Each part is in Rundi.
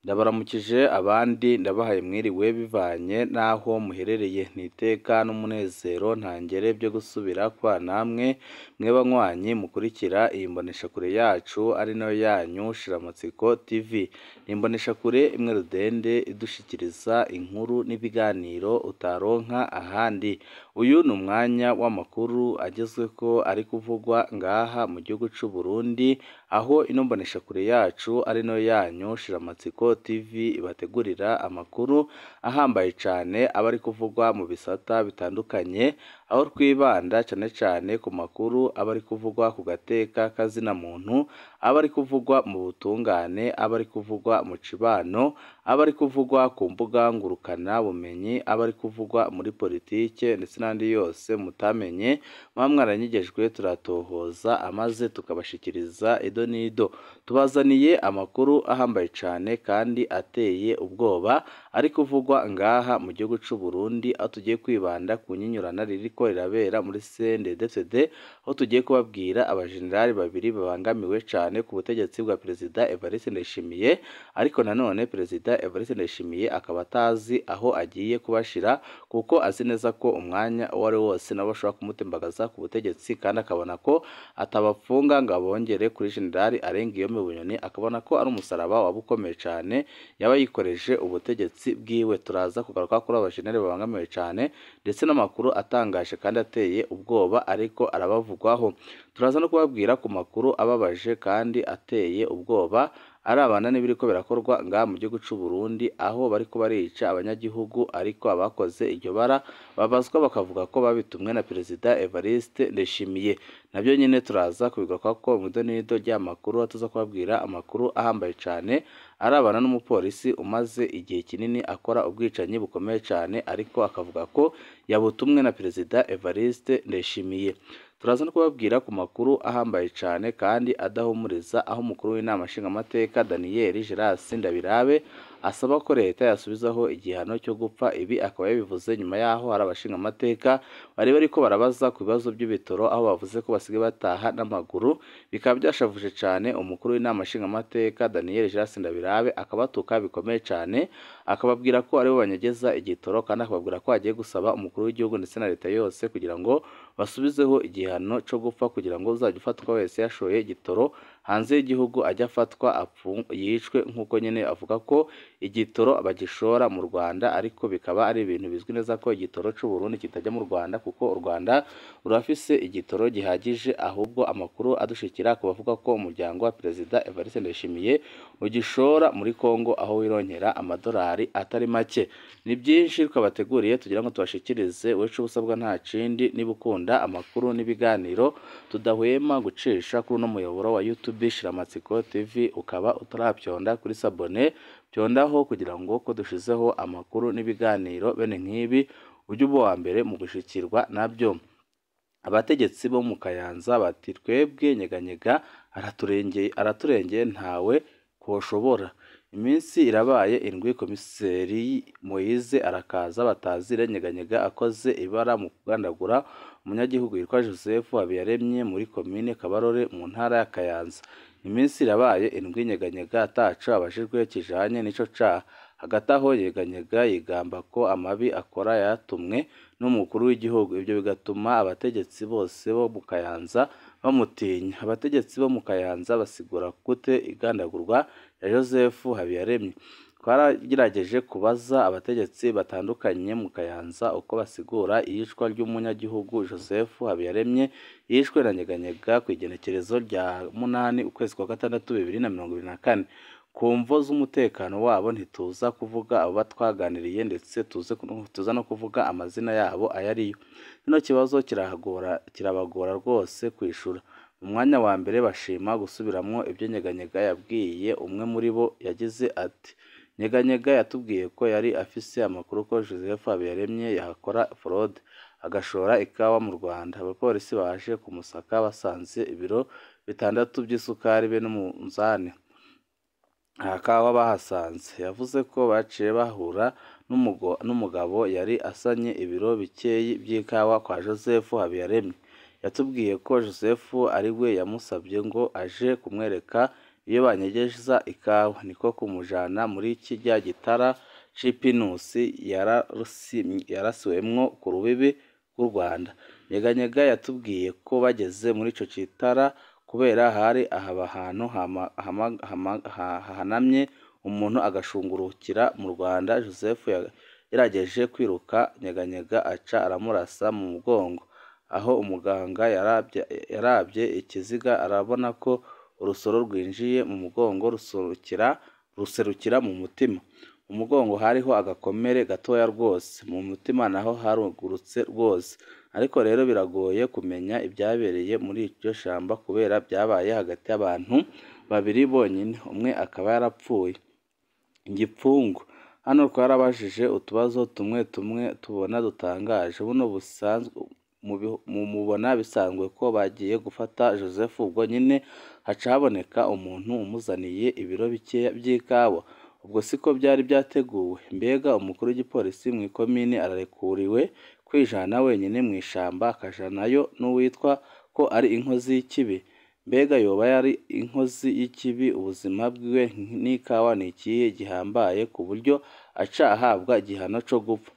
Ndabaramukije abandi ndabahaye mwiriwe bivanye n'aho muherereye, ni iteka n'umunezero ntangere byo gusubira kwa namwe mwe banywanyi mukurikira iyi mboneshakure yacu ari nayo yanyu Shiramatsiko TV. Ni imboneshakure imwe rudende idushikiriza inkuru n'ibiganiro utaronka ahandi. Uyu ni umwanya w'amakuru agezweko ari kuvugwa ngaha mu gihugu c'u Burundi, aho ino mboneshakure yacu ari nayo yanyu Shiramatsiko TV ibategurira amakuru ahambaye cane aba ari kuvugwa mu bisata bitandukanye, aho twibanda cane cane ku makuru aba ari kuvugwa ku gateka kazina muntu, aba ari kuvugwa mu butungane, aba ari kuvugwa mu cibano, aba ari kuvugwa ku mbuga ngurukana bumenyi, aba ari kuvugwa muri politike ndetse n'andi yose mutamenye muba mwaranyigejwe, turatohoza amaze tukabashikiriza ido n'ido. Tubazaniye amakuru ahambaye cane kandi ateye ubwoba ari kuvugwa ngaha mu gihugu c'u Burundi, aho tugiye kwibanda ku nyinyurana ririko rirabera muri CNDD-FDD, aho tugiye kubabwira abajenerali babiri babangamiwe cane ku butegetsi bwa Perezida Evariste Ndayishimiye, ariko nanone Perezida Evariste Ndayishimiye akaba atazi aho agiye kubashira, kuko azi neza ko umwanya uwo ari wose nabo bashobora kumutembagaza ku butegetsi, kandi akabona ko atabapfunga ngo abongere kuri Jenerali Arenga Bunyoni, akabona ko ari umusaraba waba ukomeye cane yaba yikoreje ubutegetsi bwiwe. Turaza kugaruka kuri abo bajenerali babangamiwe cane ndetse n'amakuru atangaje kandi ateye ubwoba ariko arabavugwaho. Turaza no kubabwira ku makuru ababaje kandi ateye ubwoba arabana n'ibiriko birakorwa ngaha mu gihugu c'u Burundi, aho bariko barica abanyagihugu, ariko abakoze iryo bara babazwa bakavuga ko babitumwe na Perezida Evariste Ndayishimiye. Nabyo nyine turaza kubigaruka ko mu idonido ry'amakuru, tuza kubabwira amakuru ahambaye cane arabana n'umupolisi umaze igihe kinini akora ubwicanyi bukomeye cane, ariko akavuga ko yabutumwe na Perezida Evariste Ndayishimiye. Turaza no kubabwira ku makuru ahambaye cane kandi adahumuriza, aho umukuru w'inama nshingamateka Daniel Gerard Ndabirabe asaba ko leta yasubizaho igihano cyo gupfa. Ibi akaba yabivuze nyuma yaho hari abashingamateka bari bariko barabaza ku bibazo by'ibitoro, aho bavuze ko basigaye bataha n'amaguru, bikaba byashavuje cane umukuru w'inama nshingamateka Daniel Gerard Ndabirabe, akabatuka bikomeye cane, akababwira ko aribo banyegeza igitoro, kandi akababwira ko agiye gusaba umukuru w'igihugu ndetse na leta yose kugira ngo basubizeho igihano cyo gupfa, kugira ngo uzajya ufatwa wese yashoye igitoro hanze y'igihugu ajye afatwa yicwe, nk'uko nyine avuga ko igitoro bagishora mu Rwanda, ariko bikaba ari ibintu bizwi neza ko igitoro c'u Burundi kitajya mu Rwanda, kuko u Rwanda rurafise igitoro gihagije. Ahubwo amakuru adushikira ku bavuga ko umuryango wa Perezida Evariste Ndayishimiye ugishora muri Kongo, aho wironkera amadolari atari make. Ni byinshi twabateguriye tugira ngo tubashikirize, wecu ubusabwa nta kindi niba ukunda amakuru n'ibiganiro tudahwema gucisha kuri uno muyoboro wa YouTube Shiramatsiko TV, ukaba utarabyonda kuri sabone, byondaho kugira ngo ko dushizeho amakuru n'ibiganiro bene nk'ibi ujye uba uwa mbere mu gushikirwa nabyo. Abategetsi bo mu Kayanza bati twebwe Nyeganyega araturengeye ntawe koshobora. Iminsi irabaye indwi komiseri Moise arakaza batazire Nyeganyega akoze ibara mu kugandagura umunyagihugu yitwa Joseph Habiyaremye muri komine Kabarore mu ntara ya Kayanza. Iminsi irabaye indwi Nyeganyega ataco abajijwe kijanye n'ico caha. Hagati aho Nyeganyega yigamba ko amabi akora yatumwe n'umukuru w'igihugu, ibyo bigatuma abategetsi bose bo mu Kayanza bamutinya. Abategetsi bo mu Kayanza basigura gute igandagurwa ya Joseph Habiyaremye? Twaragerageje kubaza abategetsi batandukanye mu Kayanza uko basigura iyicwa ry'umunyagihugu Joseph Habiyaremye yishwe na Nyeganyega ku igenekerezo rya 8 ukwezi kwa gatandatu 2024. Ku mvo z'umutekano wabo ntituza kuvuga abo twaganiriye, ndetse tuza no kuvuga amazina yabo ayo ariyo. Kino kibazo kirabagora rwose kwishura. Mu mwanya wa mbere bashima gusubiramwo ibyo Nyeganyega yabwiye umwe muri bo, yagize ati Nyeganyega yatubwiye ko yari afise amakuru ko Joseph Habiyaremye yakora fraude agashora ikawa mu Rwanda. Abapolisi baje kumusaka basanze ibiro 6 by'isukari be n'umunzani nta kawa bahasanze. Yavuze ko baciye bahura n'umugabo yari asanye ibiro bikeyi by'ikawa kwa Joseph Habiyaremye. Yatubwiye ko Joseph ari we yamusabye ngo aje kumwereka iyo banyegeza ikawa. Niko kumujana muri kirya gitara c'ipinusi yarasiwemwo ku rubibi rw'u Rwanda. Nyeganyega yatubwiye ko bageze muri ico gitara kubera hari ahantu hahanamye umuntu agashungurukira mu Rwanda. Joseph yagerageje kwiruka, Nyeganyega aca aramurasa mu mugongo. Aho umuganga yarabye ikiziga arabona ko urusoro rwinjiye mu mugongo ruserukira mu mutima. Mu mugongo hariho agakomere gatoya rwose, mu mutima naho harugurutse rwose. Ariko rero biragoye kumenya ibyabereye muri iryo shamba kubera byabaye hagati y'abantu babiri bonyine, umwe akaba yarapfuye. Igipfungu. Hano twarabajije utubazo tumwe tumwe tubona dutangaje. Buno busanzwe mubona bisanzwe ko bagiye gufata Joseph ubwo nyine haca haboneka umuntu umuzaniye ibiro bikeya by'ikawa. Ubwo siko byari byateguwe. Mbega umukuru w'igipolisi mu ikomine ararekuriwe kwijana wenyine mu ishamba akajanayo n'uwitwa ko ari inkozi y'ikibi? Mbega yoba yari inkozi y'ikibi? Ubuzima bwiwe n'ikawa ni ikihe gihambaye ku buryo aca ahabwa igihano co gupfa?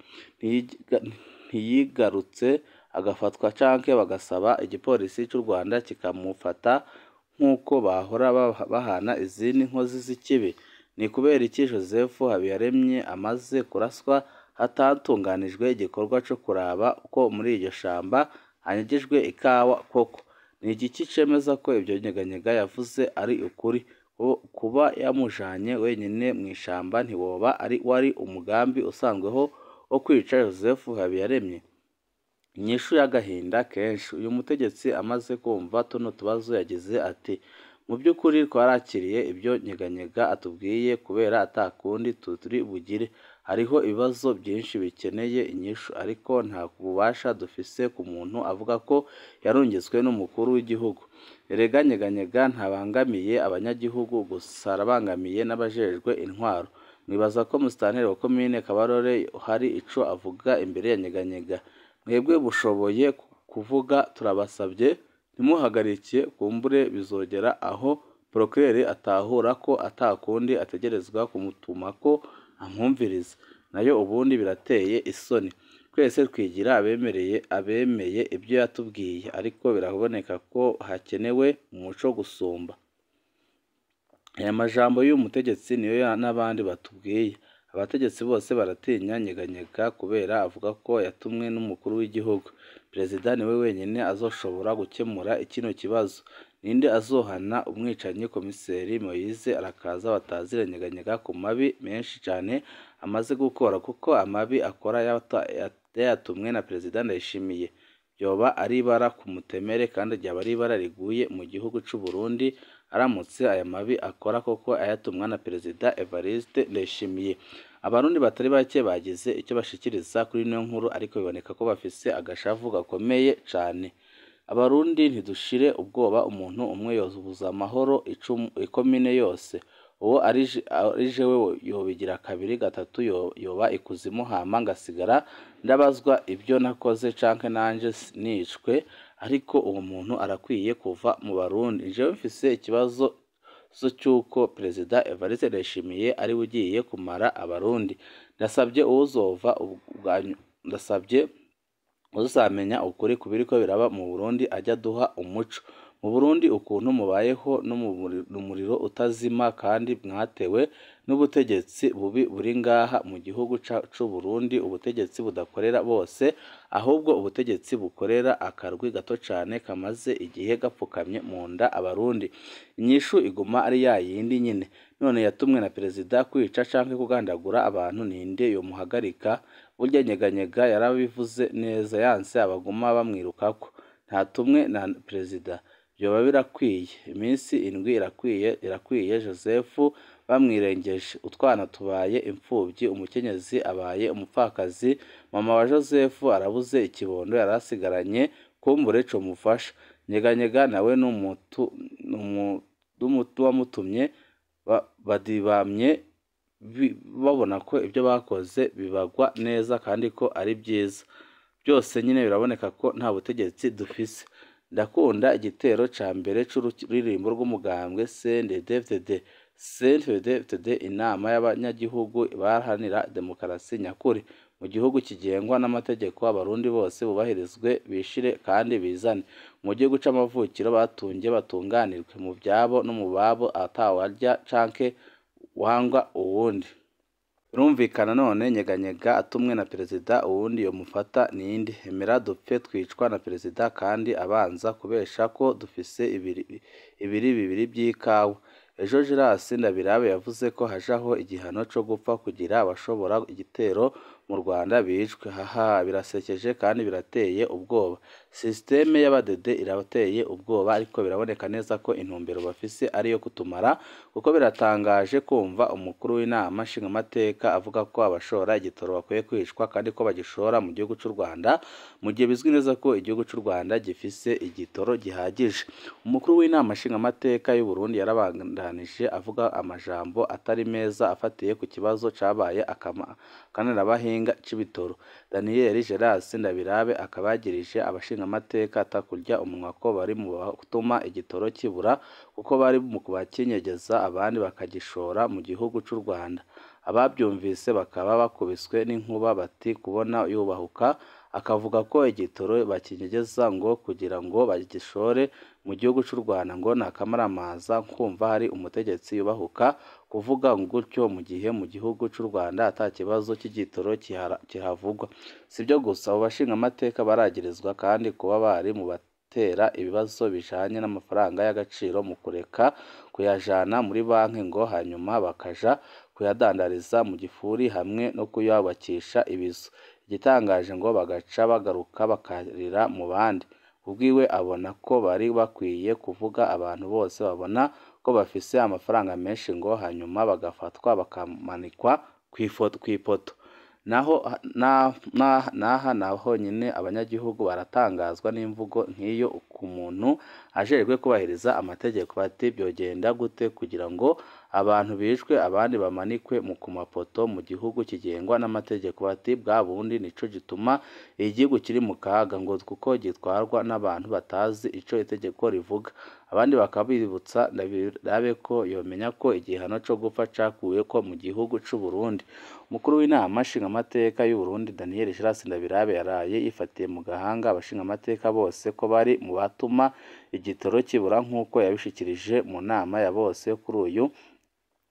Ntiyigarutse agafatwa canke bagasaba igipolisi c'u Rwanda kikamufata nk'uko bahora bahana izindi nkozi z'ikibi? Ni kubera iki Joseph Habiyaremye amaze kuraswa hatatunganijwe igikorwa co kuraba ko muri iryo shamba hanyagijwe ikawa koko? Ni igiki cemeza ko ibyo Nyeganyega yavuze ari ukuri? Kuba yamujanye wenyine mu ishamba ntiwoba ari wari umugambi usanzweho wo kwica Joseph Habiyaremye? Inyishu y'agahinda kenshi. Uyu mutegetsi amaze kumva tuno tubazo yagize ati: mu by'ukuri twarakiriye ibyo Nyeganyega atubwiye kubera atakundi turi bugire. Hariho ibibazo byinshi bikeneye inyishu, ariko nta bubasha dufise ku muntu avuga ko yarungitswe n'umukuru w'igihugu. Erega Nyeganyega ntabangamiye abanyagihugu gusa, arabangamiye n'abajejwe intwaro. Mwibaza ko musitanteri wa komine Kabarore hari ico avuga imbere ya Nyeganyega? Mwebwe bushoboye kuvuga, turabasabye ntimuhagarike, kumbure bizogera aho procureur atahura ko atakundi ategerezwa kumutuma ko amwumviriza. Nayo ubundi birateye isoni. Twese twigira abemeye ibyo yatubwiye, ariko biraboneka ko hakenewe umuco gusumba. Aya majambo y'uyu mutegetsi niyo n'abandi batubwiye. Abategetsi bose baratinya Nyeganyega kubera avuga ko yatumwe n'umukuru w'igihugu. Perezida niwe wenyine azoshobora gukemura kino kibazo. Ninde azohana umwicanyi? Komiseri Moise arakaza batazira Nyeganyega ku mabi menshi cyane amaze gukora, kuko amabi akora yayatumwe na Perezida Ndayishimiye. Byoba ari ibara ku mutemere kandi ryaba ari ibara riguye mu gihugu c'u Burundi aramutse aya mabi akora koko ayatumwa na Perezida Evariste Ndayishimiye. Abarundi batari bake bagize icyo bashikiriza kuri ino nkuru, ariko biboneka ko bafise agashavu gakomeye cane. Abarundi ntidushire ubwoba, umuntu umwe yobuza amahoro ikomine yose. Uwo ari jewe yobigira kabiri gatatu yoba ikuzimu, hama ngasigara ndabazwa ibyo nakoze canke nanje nicwe. Ariko uwo muntu arakwiye kuva mu Barundi. Jewe mfise ikibazo cy'uko Perezida Evariste Ndayishimiye ari we ugiye kumara Abarundi. Ndasabye uwuzova ndasabye uzamenya ukuri ku biriko biraba mu Burundi ajya duha umuco. Mu Burundi ukuntu mubayeho n'umuriro utazima kandi mwatewe n'ubutegetsi bubi buri ngaha mu gihugu c'u Burundi, ubutegetsi budakorera bose ahubwo ubutegetsi bukorera akarwi gato cane kamaze igihe gapfukamye mu nda Abarundi. Inyishu iguma ari ya yindi nyine. None yatumwe na perezida kwica canke kugandagura abantu, ninde yomuhagarika? Burya Nyeganyega yarabivuze neza, yanse abaguma bamwirukako. Ntatumwe na perezida. Byoba birakwiye, iminsi 7 irakwiye. Joseph bamwirengeje, utwana tubaye imfubyi, umukenyezi abaye umupfakazi, mama wa Joseph arabuze ikibondo yarasigaranye kumbure co mufasha. Nyeganyega nawe n'umutu wamutumye badibamye babona ko ibyo bakoze bibagwa neza kandi ko ari byiza. Byose nyine biraboneka ko nta butegetsi dufise. Ndakunda igitero ca mbere c'ururirimbo rw'umugambwe CNDD-FDD. CNDD-FDD, inama y'abanyagihugu baharanira demokarasi nyakuri mu gihugu kigengwa n'amategeko, abarundi bose bubahirizwe, bishire kandi bizane mu gihugu c'amavukiro, batunge batunganirwe mu vyabo no mu babo, atawarya canke wangwa uwundi. Birumvikana none Nyeganyega atumwe na perezida, uwundi yomufata ninde? Emera dupfe twicwa na perezida kandi abanza kubesha ko dufise ibiri bibiri vy'ikawa. Ejo Gilles Ndabirabe yavuze ko hajaho igihano co gupfa kugira abashobora igitero mu Rwanda bicwe. Haha, birasekeje kandi birateye ubwoba. Systeme y'abadede irateye ubwoba, ariko biraboneka neza ko intumbero bafise ari iyo kutumara, kuko biratangaje kumva umukuru w'inama nshingamateka avuga ko abashora igitoro bakwiye kwicwa kandi ko bagishora mu gihugu c'u Rwanda, mu gihe bizwi neza ko igihugu c'u Rwanda gifise igitoro gihagije. Umukuru w'inama nshingamateka y'u Burundi yarabandanije avuga amajambo atari meza afatiye ku kibazo cabaye akananirabahinga c'ibitoro. Daniel Geras Ndabirabe akaba yagirije abashingamateka atakurya umunwa ko bari mu batuma igitoro kibura, kuko bari mu bakinyegeza abandi bakagishora mu gihugu c'u Rwanda. Abavyumvise bakaba bakubiswe n'inkuba bati kubona yubahuka akavuga ko igitoro bakinyegeza ngo kugira ngo bagishore mu gihugu c'u Rwanda ngo nakamaramaza, kumva hari umutegetsi yubahuka kuvuga gutyo mu gihe mu gihugu c'u Rwanda ata kibazo c'igitoro kihavugwa. Sivyo gusa, abo bashingamateka baragirizwa kandi kuba bari mu batera ibibazo bijanye n'amafaranga y'agaciro mu kureka kuyajana muri banki ngo hanyuma bakaja kuyadandariza mu gifuri hamwe no kuyubakisha ibizu. Igitangaje ngo bagaca bagaruka bakarira mu bandi. Ubwiwe abona ko bari bakwiye kuvuga abantu bose babona ko bafise amafaranga menshi ngo hanyuma bagafatwa bakamanikwa kw'ipoto. Naho naha naho nyine abanyagihugu baratangazwa n'imvugo nk'iyo ku muntu ajejwe kubahiriza amategeko, bati byogenda gute kugira ngo abantu bicwe abandi bamanikwe mu ku mapoto mu gihugu kigengwa n'amategeko? Bati bwa bundi nico gituma igihugu kiri mu kaga, ngo kuko gitwarwa n'abantu batazi ico itegeko rivuga. Abandi bakabibutsa Ndabirabe ko yomenya ko igihano co gupfa cakuweko mu gihugu c'u Burundi. Umukuru w'inama nshingamateka y'u Burundi Daniel Geras Ndabirabe yaraye yifatiye mu gahanga abashingamateka bose ko bari mu batuma igitoro kibura, nk'uko yabishikirije mu nama ya bose kuri uyu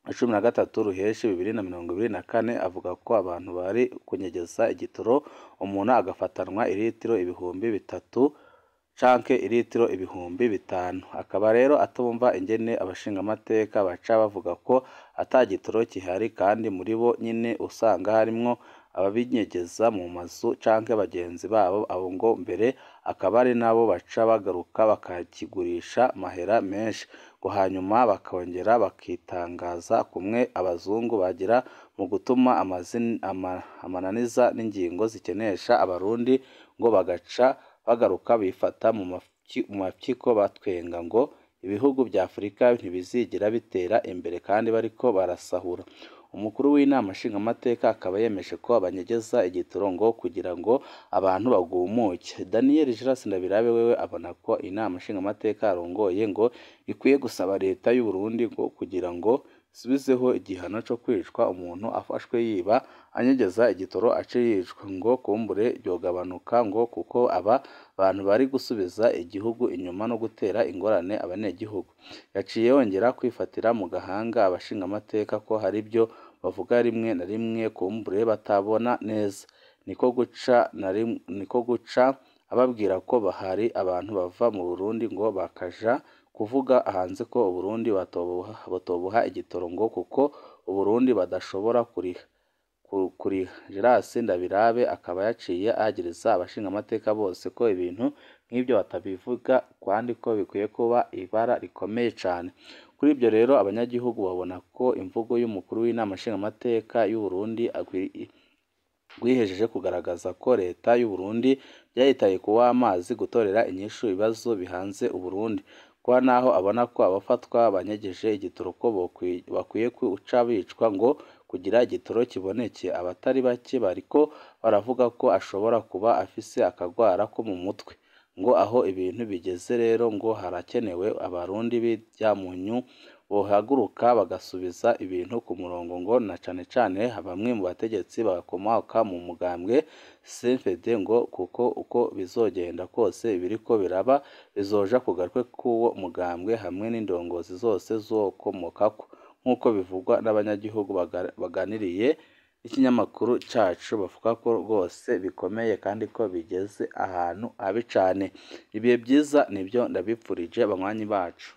13 Ruheshi 2024, avuga ko abantu bari kunyegeza igitoro umuntu agafatanwa iritiro 3000 canke iritiro 5000. Akaba rero atumva ingene abashingamateka baca bavuga ko ata gitoro kihari, kandi muri bo nyine usanga harimwo ababinyegeza mu mazu canke bagenzi babo, abo ngo mbere akaba ari nabo baca bagaruka bakakigurisha mahera menshi, ngo hanyuma bakongera bakitangaza kumwe abazungu bagira mu gutuma amananiza n'ingingo zikenesha abarundi, ngo bagaca bagaruka bifata mu mafyiko batwenga ngo ibihugu vya Afurika ntibizigira bitera imbere kandi bariko barasahura. Umukuru w'inama nshingamateka akaba yemeje ko abanyegeza igitoro ngo kugira ngo abantu bagumuke. Daniel Geras Ndabirabe wewe abona ko inama nshingamateka arongoye ngo ikwiye gusaba leta y'u Burundi ngo kugira ngo isubizeho igihano co kwicwa umuntu afashwe yiba anyegeza igitoro ace yicwa, ngo kumbure ryogabanuka, ngo kuko aba bantu bari gusubiza igihugu inyuma no gutera ingorane abanyagihugu. Yaciye yongera kwifatira mu gahanga abashingamateka ko hari ibyo bavuga rimwe na rimwe kumbure batabona neza, niko guca ababwira ko bahari abantu bava mu Burundi ngo bakaja kuvuga hanze ko Uburundi batobuha igitoro ngo kuko Uburundi badashobora kuriha. Geras Ndabirabe akaba yaciye agiriza abashingamateka bose ko ibintu nk'ibyo batabivuga kandi ko bikwiye kuba ibara rikomeye cane. Kuri ibyo rero abanyagihugu babona ko imvugo y'umukuru w'inama nshingamateka y'u Burundi rwihejeje kugaragaza ko leta y'u Burundi byayitaye kuwa amazi gutorera inyishu ibibazo bihanze Uburundi, kuba naho abona ko abafatwa banyegeje igitoro ko bakwiye guca bicwa ngo kugira igitoro kiboneke. Abatari bake bariko baravuga ko ashobora kuba afise akagwara ko mu mutwe. Ngo aho ibintu bigeze rero ngo harakenewe abarundi b'iryamunyu bohaguruka bagasubiza ibintu ku murongo, ngo na cane cane bamwe mu bategetsi bakomoka mu mugambwe CNDD, ngo kuko uko bizogenda kose ibiriko biraba bizoja ku gatwe k'uwo mugambwe hamwe n'indongozi zose zokomokako, nk'uko bivugwa n'abanyagihugu baganiriye n'ikinyamakuru cacu, bavuga ko rwose bikomeye kandi ko bigeze ahantu habi cane. Ibihe vyiza nivyo ndabipfurije banywanyi bacu.